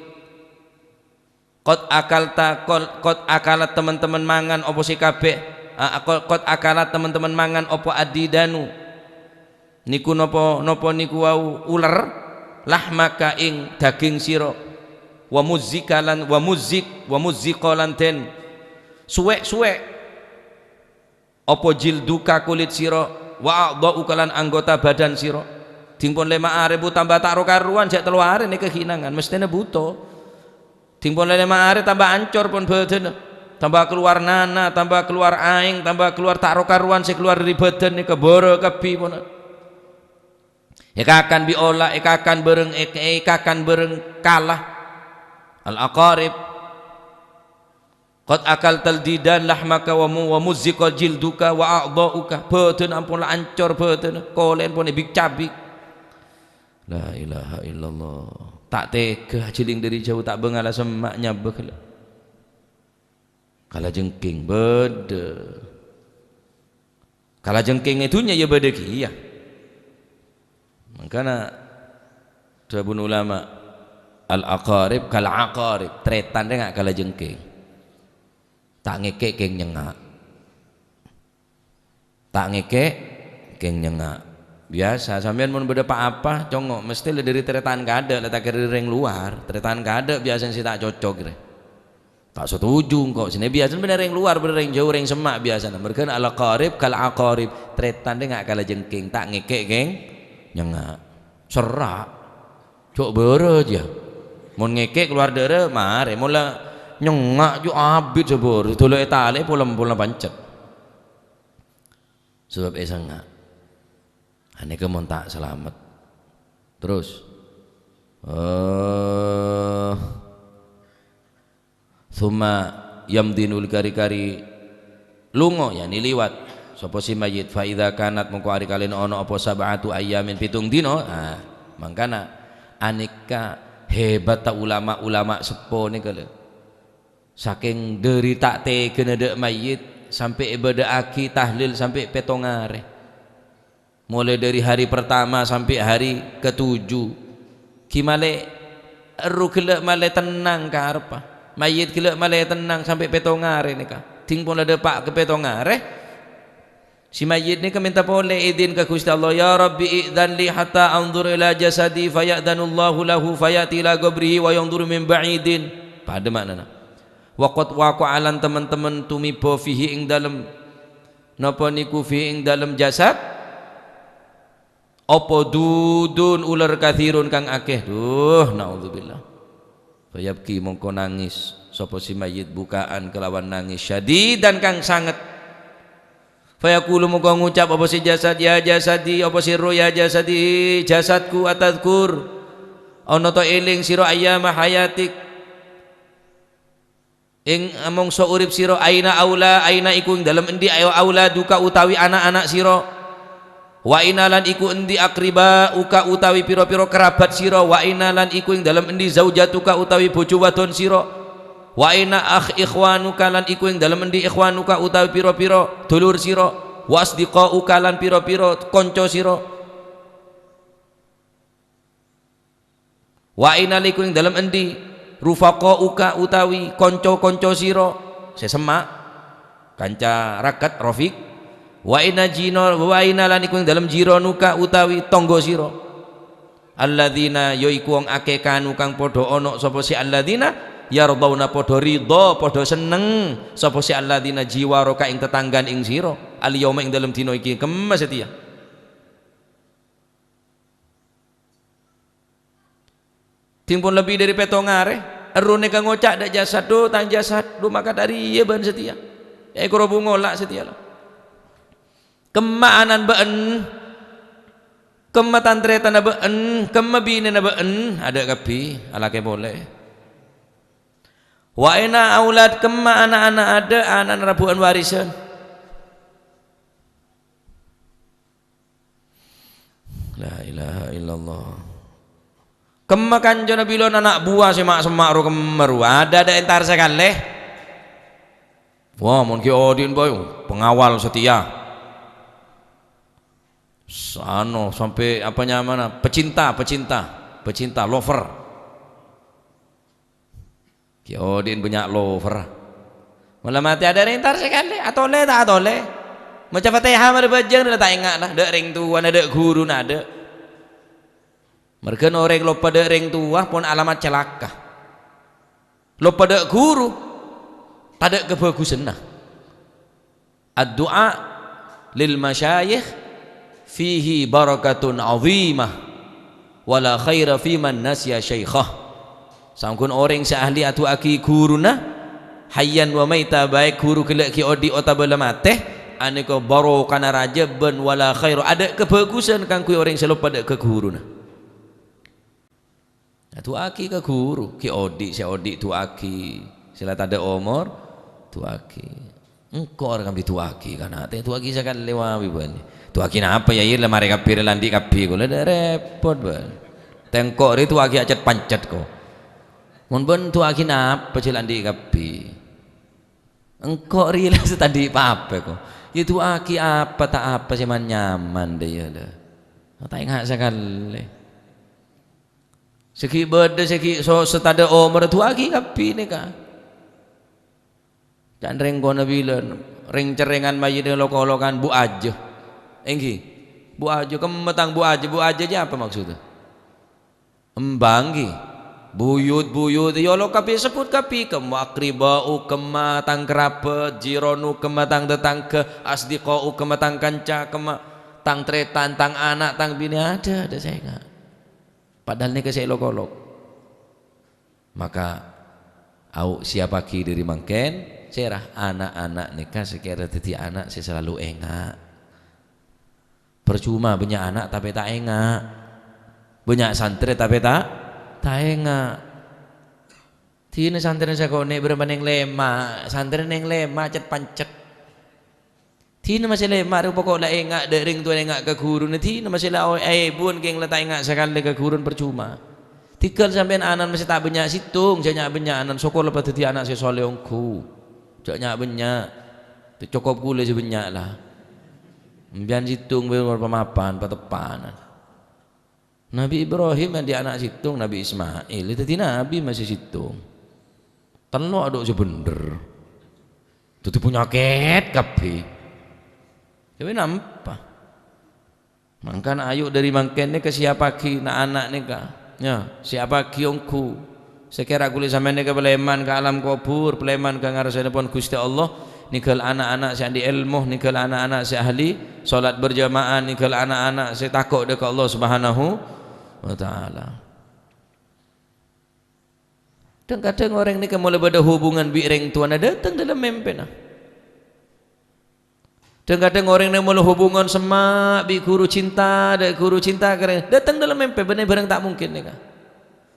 Qad akalta, qal-, qad akalat teman-teman mangan apa se kabeh, a-, a-, qad, qad akalat teman-teman mangan apa addidanu. Niku napa, napa niku wau uler? Lahmaka ing daging sira. Wa muzzika lan, wa muzzik, wa muzziqa lan den suwe'-suwe'. Apa jilduka kulit sira, wa a'dha'uka lan anggota badan sira. Dingpon lema are bu tambah ta' ro-karuwan, jek tello are neka hinangan, mestene buto. Dingpon lema are tambah ancor pon badanna. Tambah keluar nana, tambah keluar aeng, tambah keluar ta' ro-karuwan se keluar dari badan neka boro kabbi pon. Ekakan bi' ola, ekakan bareng, ek-, ekakan bareng kala. Al-aqarib. Qad akaltal didan lahmaka wa mu-, wa muzziqa jilduka wa a'dha'uka. Badan ampon la ancor badan, kolen pon ebik-cabik. La ilaha illallah. Ta' tega ajiling dari jauh, ta' bengala semma' nyabek. Kalajengking bada. Kalajengking e dunnya ya bada keya. Mangkana dhâbuna ulama, "Al-aqarib kal-aqarib," tretan renga' kalajengking. Ta' ngeke' keng nyenga'. Ta' ngeke' keng nyenga'. Biasa, sampeyan mon bâdâ pa-apa, congo', mesti la dhâri tretan kaadâ', la ta' kèra rèng luar. Tretan kaadâ' biasana sè ta' cocok, rè. Ta' setuju engko'. Sè biyasana bân rèng luar, bân rèng jhâu, rèng semma' biyasana. Mergana al-aqarib kal-aqarib. Tretan rè nga' kalajengking, ta' ngeke' keng nyenga'. Serra'. Jhâ' bârâ jâ. Mon ngeke' kalowar dârâ, marè. Mon la nyenga' jhâ' abit sabârâ. Dolo ètalè polem-polem pancet. Sabâb èsengnga'. Anèka mon ta' salamet. Terros, eh, "Tsumma yamdhi," nuli kari-kari lunga, yani liwat, sapa si mayyit. "Fa idza kanat," mongko ari kalèna ana apa, "sab'atu ayyamin," pètong dina. Ah, mangkana anèka hebatta ulama-ulama seppo nèka lho. Sakèng dhâri ta' tèghâna dâ' mayyit, sampè' èbâdâ'aghi tahlil sampè' pètong arè. Mulai dari hari pertama sampai hari ketujuh. Ghi malè erru ghellâ' malè tennang karebbhâ. Mayyit ghellâ' malè tennang sampè' pètong arè nèka. Dhing pon la dâpa' ka pètong arè. Si mayyit nèka mènta polè idin ka Ghustè Allah, "Ya Rabbi, i'dzan li hatta anzur ila jasadi," faya'dzanullahu lahu, faya'ti ila qabrihi wa yanzuru min ba'idin. Padâ ma'nana. Wa qad waqa'a lan temen-temen tumiba fihi ing dalem Napa niku fi ing dalem jasad? Apa dudun uler kathirun kang akeh? Duh, naudzubillah. Fayabki, mongko nangis sapa si mayit bukaan kelawan nangis syadidan kang sanget. Fayaqulu, mongko ngucap apa si jasad, "Ya jasadi," apa si roh, "Ya jasadi, jasadku, atadzkur, ana ta eling sira ayyama hayatik?" Ing mongso urip sira, aina aula, aina iku ing dalem endi ayo auladuka utawi ana'-ana' sira? Wa aina lan iku endi aqribauka utawi pira-pira kerabat sira? Wa aina lan iku ing dalem endi zaujatuka utawi bojo wadon sira? Wa aina akh-, ikhwanuka lan iku ing dalem endi ikhwanuka utawi pira-pira dulur sira? Wa asdiqauka lan pira-pira kanca sira? Wa aina iku ing dalem endi rufaqauka utawi kanca-kanca sira se semma', kanca raket, rafiq? Wa aina jino-, wa aina lan iku ing dalem jiranuka utawi tonggo sira? Alladzina, yaiku wong akeh, kanu kang padha ana, sapa se alladzina yardhauna, padha ridha, padha seneng, sapa se alladzina jiwaroka, ing tetanggan ing sira, al yauma, ing dalem dina iki, kemma setia. Ding pon lebbi dhari pettong are, errune ka ngoca' dha' jasad, "Dhu, tang jasad, dhu, maka dhariya bân sateya. Ekoro bungola' sateya, la. Kemma anan bâ'en, kemma tan-taretanna bâ'en, kemma binena bâ'en, adha' kabbi, alake pole. Wa aina aulad, kemma ana'-ana' adha', ana' rabu'an warisan." La ilaha illallah. Kemma kancana bilon ana' buwa se ma'-, semma' ro kemma ro. Adha' dha' entar sakale. Wah, mon ghi' odi'en bâi, pengawal setia. S-, ano, sampè' apa nyamana? Pecinta, pecinta, pecinta, lover. Ghi' odi'en bânnya' lover. Mon la matè adâ' rèng entar sakalè, atolè ta' atolè? Maca Fatihah marè bâjâng la ta' enga' la, dâ' rèng towana, dâ' ghuruna adâ'. Marghâna orèng loppa dâ' rèng towa pon alamat calaka. Loppa dâ' ghuru, tadâ' kabhâghusânna. Addu'a lil masyayikh fihi barakatun 'azimah, wa la khaira fi man nasiya syaikhah. Saongghuna orèng sè ahli adu'aaghi ghuruna, hayyan wa maita, baik ghuru ghellâ' ghi' odi' otabâ la matè, anèka barokana rajâ bân wa la khaira, adâ' kabhâghusân kaangghuy orèng sè loppa dâ' ka ghuruna. Adu'aaghi ka ghuru, ghi' odi' sè odi' du'aaghi, sè la tadâ' omor, du'aaghi. Engko' rè kabbhi du'aaghi, kan, atè du'aaghi sakalè wae, bân. Du'aaghi napa, yâ, iyâ, la marè kabbhi rè la andi' kabbhi, kaulâ dâ' repot, bân. Tèngko' rè du'aaghi acet-pancet, ko. Mon bân du'aaghi napa, jhâ' la andi' kabbhi. Engko' rè la sè ta' andi' pa-apa, ko. Yâ, du'aaghi apa ta' apa sè man-nyaman, dâ', iyâ, dâ'. Ta' enga' sakalè. Sè ghi' bâdâ, sè ghi' so-, sè tadâ' omor, du'aaghi kabbhi nèka. Can rèng kona bilân, rèng-cerrèngan mayyit è lok-olokan, bu ajâ. Èngghi. Bu ajâ, kemma tang bu ajâ. Bu ajâ jâ apa maksudnya? Embang, ghi. Buyut-buyut, yâ Allah, kabbhi sebbhut kabbhi. Kemma aqriba'u, kemma tang kerabat, jiranu, kemma tang tatangghâ, asdiqa'u, kemma tang kanca, kemma tang tarètan, tang ana', tang binè, adâ', adâ' sè enga'. Padahal nèka sè èlok-olok. Maka, au' siapaghi dâri mangkèn, sèra ana'-ana' nèka sakèra dhâddhi ana' sè salalu enga'. Parcoma bânnya' ana' tapè ta' enga'. Bânnya' santrè tapè ta', ta' enga'. Dinah santrèna sakonè' bârâmpa nèng lèma', santrè nèng lèma' cet-pancet. Dinah masè lèma' rè poko' la enga' dâ' rèng towa enga' ka ghuruna, dinah masè la o-, aèbuwân kèng la ta' enga' sakalè ka ghuruna parcoma. Tèghâl sampèyan ana'na masè ta' bânnya' sèttong, jhâ' nya'-bânnya' ana'na, sokor la padâddhi ana' sè soleh ongghu. Jhâ' nya'-bânnya'. Tè cokop kaulâ sè bânnya' la. Sampèyan sèttong bâi pamapan, pateppanan. Nabi Ibrahim andi' ana' sèttong, Nabi Ismail, dhâddhi nabi masè sèttong. Tello' adhu' sè bhendher. Dhâddhi panyakèt kabbhi. Tapè nampa. Mangkana ayu' dâri mangkèn nèka siapaghi na'-ana' nèka. Yâ, siapaghi ongghu. Sakèra kaulâ sampèyan nèka palèman ka alam kobhur, palèman ka ngarsènèpon Ghustè Allah, nèghâl ana'-ana' sè andi' èlmo, nèghâl ana'-ana' sè ahli sholat berjamaah, nèghâl ana'-ana' sè tako' dâ' ka Allah Subhanahu wa Ta'ala. Dhâng-kadhâng orèng nèka molaè bâdâ hubungan bi' rèng towana dâteng dâlem mèmpèna. Dhâng-kadhâng orèng nè molaè hubungan semma' bi' ghuru cinta, dâ' ghuru cinta ka rèng, dâteng dâlem mèmpè, bânnè bhârâng ta' mungkin nèka.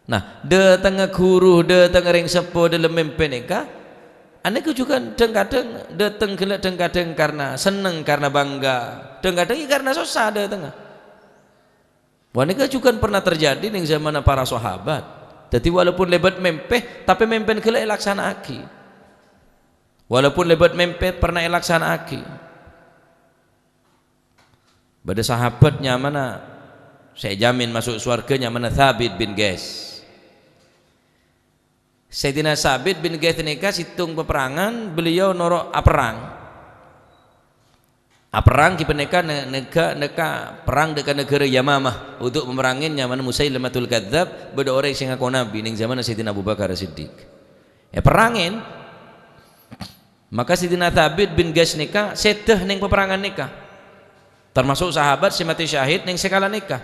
Nah, dâtengnga ghuru, dâtengnga rèng seppo dâlem mèmpè nèka, anèka jhughân dhâng-kadhâng dâteng ghellâ' dhâng-kadhâng karna senneng, karna bangga, dhâng-kadhâng yâ karna sossa dâtengnga. Panèka jhughân pernah terjadi nèng zamanna para sahabat. Dhâddhi, walaupun lèbât mèmpè, tapè mèmpèna ghellâ' èlaksana'aghi. Walaupun lèbât mèmpè, pernah èlaksana'aghi. Bâdâ sahabat nyamana sè èjhâmin maso' sowarghâ, nyamana Tsabit bin Qais. Sayyidina Tsabit bin Qais nèka sèttong paperangan, beliau noro' aperrang. Aperrang ghi' panèka ne-, nèka, nèka perrang dâ' ka naghârâ Yamamah, untuk mamerrangè nyamana Musailamatul Kadzdzab, bâdâ orèng sè ngako nabi nèng zamanna Sayyidina Abu Bakar As-Siddiq. Èperrangè. Maka Sayyidina Tsabit bin Qais nèka sèdhâ nèng paperangan nèka. Termasuk sahabat sè matè syahid nèng sè kala nèka.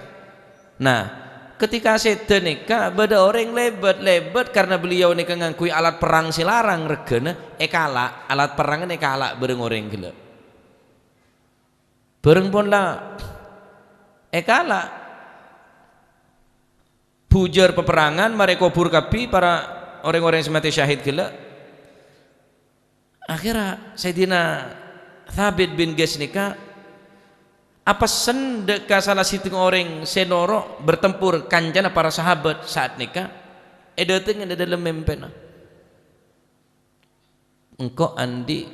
Nah, ketika sèdhâ nèka, bâdâ orèng lèbât-lèbât karna beliau nèka ngangghuy alat perrang sè larang règhâna, èkala', alat perrangnga èkala' bhâreng orèng ghellâ'. Bhâreng pon la èkala', bujâr paperrangan, marè kobhur kabbhi para orèng-orèng sè matè syahid ghellâ'. Akhèrra Sayyidina Tsabit bin Qais nèka apessen dâ' ka sala sèttong orèng sè noro' bertempur kancana para sahabat sa'at nèka, èdâtengngè dâ' dâlem mèmpèna. Engko' andi'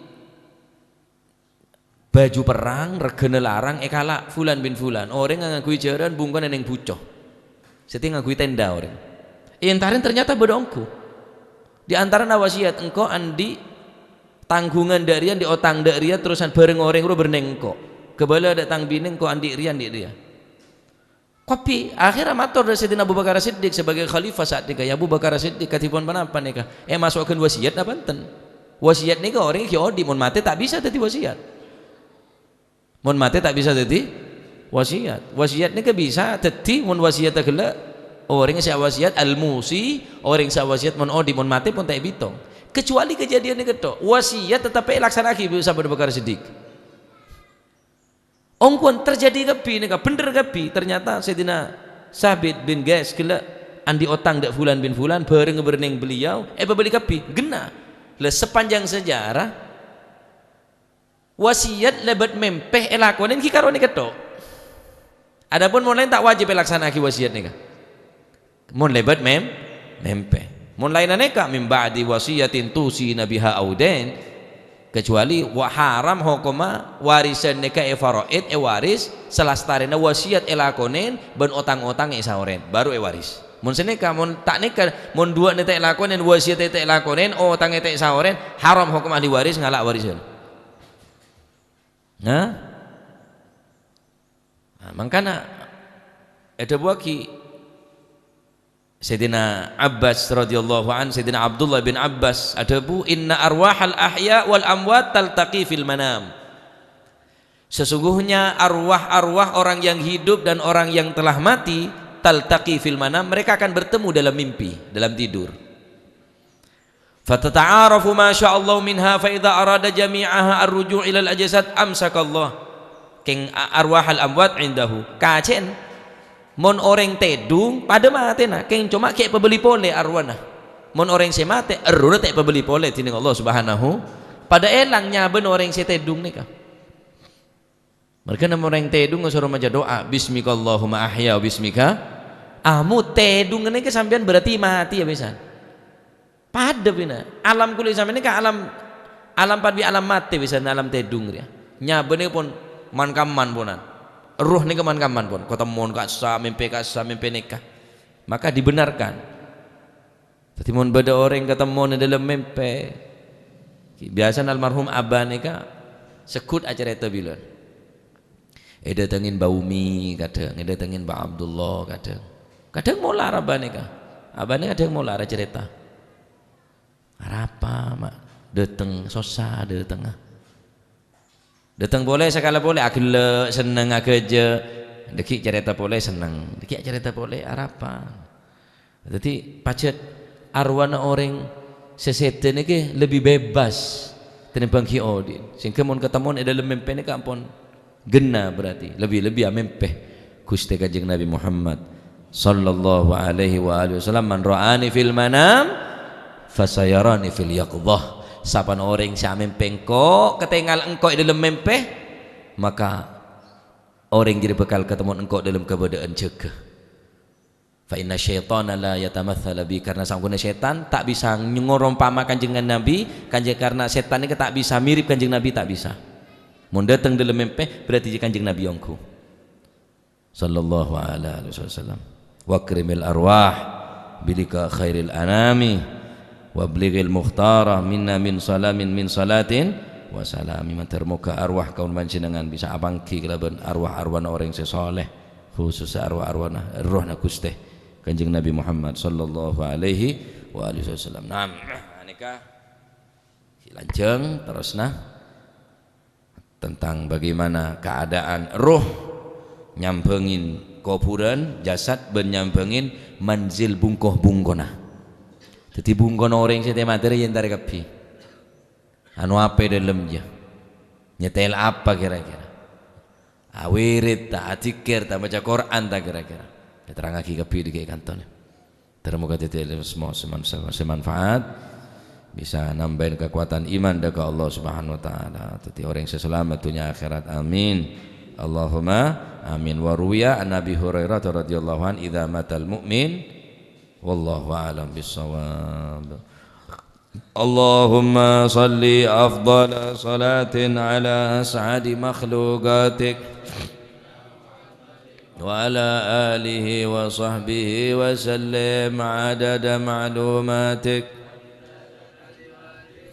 Baju perrang, regghâna larang, èkala' fulan bin fulan. Orèng ngangghuy jhârân, bungkona neng buco. Sè tè ngangghuy tenda orèng. Èntarèn ternyata bâdâ ongghu. Di antarana wasiyat, "Engko' andi' tangghungan dâ' rèya, andi' otang dâ' rèya, terrosan bhâreng orèng rowa bârneng engko'. Kabâlâ dâ' tang binè engko' andi' rèya, andi' rèya." Kabbhi, akhirnya mator dâ' Sayyidina Abu Bakar Siddiq sebagai khalifah sa'at nèka, "Ya Abu Bakar Siddiq, kadhipon ponapa nèka? Èmaso'aghân wasiyat napa enten?" Wasiyat nèka orèng ghi' odi', mon matè ta' bisa dhâddhi wasiyat. Mon matè ta' bisa dhâddhi wasiyat. Wasiyat nèka bisa dhâddhi mon wasiyatta ghellâ' orèng sè awasiyat, al-musi, orèng sè awasiyat mon odi', mon matè pon ta' èbitong. Kecuali kejadian nèka tok, wasiyat tetep èlaksana'aghi bi' Sayyidina Abu Bakar Siddiq. Ongghuwân terjadi kabbhi nèka, bhendher kabbhi. Ternyata Sayyidina Sabit bin Qais ghellâ' andi' otang dâ' fulan bin fulan, bhâreng bârneng beliau, èpabâli kabbhi, ghenna. Lah, sepanjang sejarah, wasiyat lèbât mèmpè èlakonè ghi' karo nèka tok. Adapun mon laèn ta' wajib èlaksana'aghi wasiyat nèka. Mon lèbât mèm-, mèmpè. Mon laènna nèka, "Min ba'di wasiyatin tusina biha au dain," kecuali wa-, haram hokomma warisan nèka èfaraid, èwaris, salastarèna wasiyat èlakonè bân otang-otang èsaorè, baru èwaris. Mon sanèka, mon ta' nèka, mon duwâ'na ta' èlakonè, wasiyat ta' èlakonè, otang ta' èsaorè, haram hokom ahli waris ngala' warisan. Nah, nah, mangkana èdhâbuwâghi Sayyidina Abbas radhiyallahu anhu, Sayyidina Abdullah bin Abbas adhâbu, "Inna arwahal ahya wal amwat taltaqi fil manam." Sesungguhnya arwah-arwah orang yang hidup dan orang yang telah mati, taltaqi fil manam, mereka akan bertemu dalam mimpi, dalam tidur. "Fatata'arafu ma sya'allahu minha, fa idza arada jami'aha ar-ruju' ilal ajsad, amsakallah." Kèng a-, arwahal amwat indahu. Kacèn, mon orèng tèdung, padâ matèna. Kèng coma ghi' èpabâli polè arwana. Mon orèng sè matè, errohna ta' èpabâli polè dhinèng Allah Subhanahu. Padâ èlang nyabâna orèng sè tèdung nèka. Marghâna mon orèng tèdung soro maca du'a, "Bismikallahumma ahya wa bismika amut." Tèdung nèka sampèyan berarti matè ya, bisan. Padâ bina. Alam kulli sampèyan nèka alam, alam padâ bi' alam matè, bisan alam tèdung rèya. Nyabâna pon man-kamman ponan. Erroh nèka man-kamman pon. Katemmon ka'issa, mèmpè ka'issa, mèmpè nèka. Maka dibenarkan. Dhâddhi, mon bâdâ orèng katemmon è dâlem mèmpè, biyasana almarhum Abah nèka segghut acarèta bilân. Èdâtengngè Mbah Umi kadhâng, èdâtengngè Mbah Abdullah kadhâng. Kadhâng molar Abah nèka. Abah nèka kadhâng molar acarèta. "Arapa, Ma'? Dâteng sossa dâtengnga." Dâteng polè sakala polè, aghellâ', senneng, aghâjâ. Dâgghi' carèta polè, senneng. Dâgghi' acarèta polè, arapa. Dhâddhi, pajhât arwana orèng sè sèdhâ nèka lebbi bebas tènèmbhâng ghi' odi'. Sehingga mon katemmon è dâlem mèmpè nèka ampon ghenna berarti. Lebbi-lebbi amèmpè Ghustè Kanjeng Nabi Muhammad. Sallallahu alaihi wa alihi wasallam, "Man ra'ani fil manam, fasayarani fil yaqdhah." Sapana orèng sè amèmpè engko', katèngal engko' è dâlem mèmpè, maka orèng jârèya bhâkal katemmon engko' dâlem kabâdâ'ân jâgâ. "Fa inna syaitana la yatamatsala bi," karna saongghuna sètan ta' bisa ngorompama Kanjeng Nabi, Kanjeng, karna sètan nèka ta' bisa mirip Kanjeng Nabi, ta' bisa. Mon dâteng dâlem mèmpè, berarti Kanjeng Nabi ongghu. Sallallahu alaihi wasallam. "Wa akrimil arwah bilika khairil anami, wa blighil mukhtara minna min salamin min salatin wa salami." Mator moga arwah kaulâ panjhennengan bisa apangghi kalabân arwah-arwana orèng sè soleh, khusus arwah-arwana errohna Ghustè Kanjeng Nabi Muhammad sallallahu alaihi wa alihi wasallam. Nah, nèka lanjhâng terrosna. Tentang bagaimana keadaan roh nyambhângin koburan, jasad bân nyambhângin manzil bungko-bungkona. Dhâddhi bungkona orèng sè tè matè rèya èntarè kabbhi. Anu apa è dâlem, yâ? Nyètèl apa kèra-kèra? Awirid ta', adzikir ta', maca Qur'an ta' kèra-kèra? Èterrangaghi kabbhi dâgghi' è kantona. Termoga dhâddhi ilmu sè man-, sè manfaat, bisa nambâi kakowadhân iman dâ' ka Allah Subhanahu wa Ta'ala. Dhâddhi orèng sè salamet dhunnya akhèrat. Amin. Allahumma amin. Wa ruwiya an Abi Hurairah radhiyallahu anhu, "Idza matal mu'min," wallahu a'lam bissawab. اللهم صل أفضل صلاة على أسعد مخلوقاتك وعلى آله وصحبه وسلم عدد معلوماتك.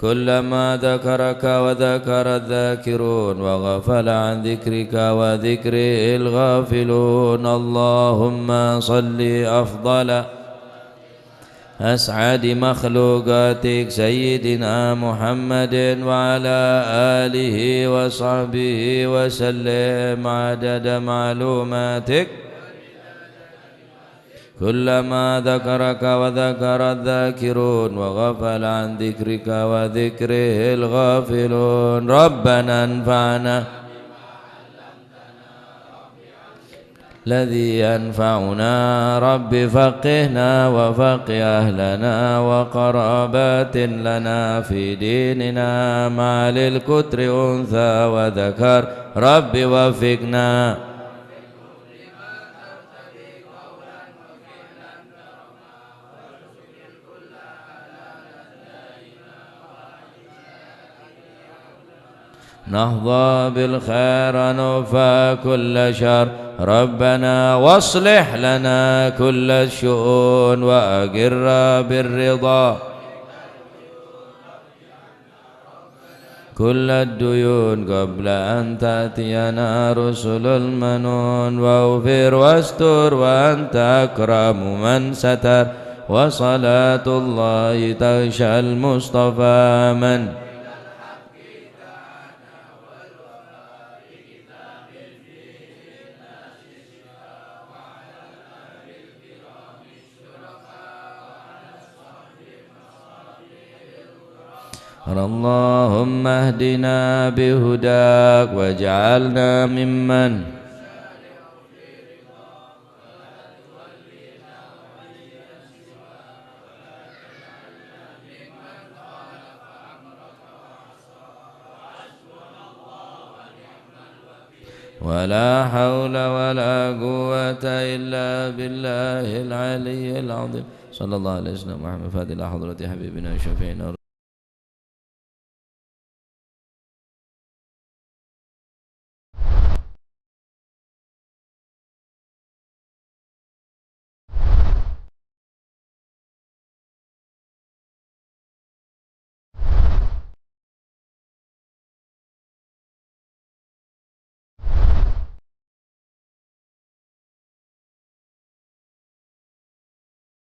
كلما ذكرك وذكر الذاكرون وغفل عن ذكرك وذكره الغافلون. اللهم صل أفضل أسعد مخلوقاتك سيدنا محمد وعلى آله وصحبه وسلم عدد معلوماتك. كلما ذكرك وذكر الذاكرون وغفل عن ذكرك وذكره الغافلون. ربنا انفعنا الذي ينفعنا. رب فقهنا وفقه أهلنا وقرابات لنا في ديننا مع للكتر أنثى وذكر. رب وفقنا. نحظى بالخير ونكفى كل شر. ربنا واصلح لنا كل الشؤون وأقر بالرضا كل الديون قبل أن تأتينا رسل المنون. واغفر واستر وأنت أكرم من ستر. وصلاة الله تغشى المصطفى من اللهم اهدنا بهداك واجعلنا ممن ولا حول ولا قوة إلا بالله العلي العظيم. صلى الله على سيدنا محمد فاتح حضرة حبيبنا وشفيعنا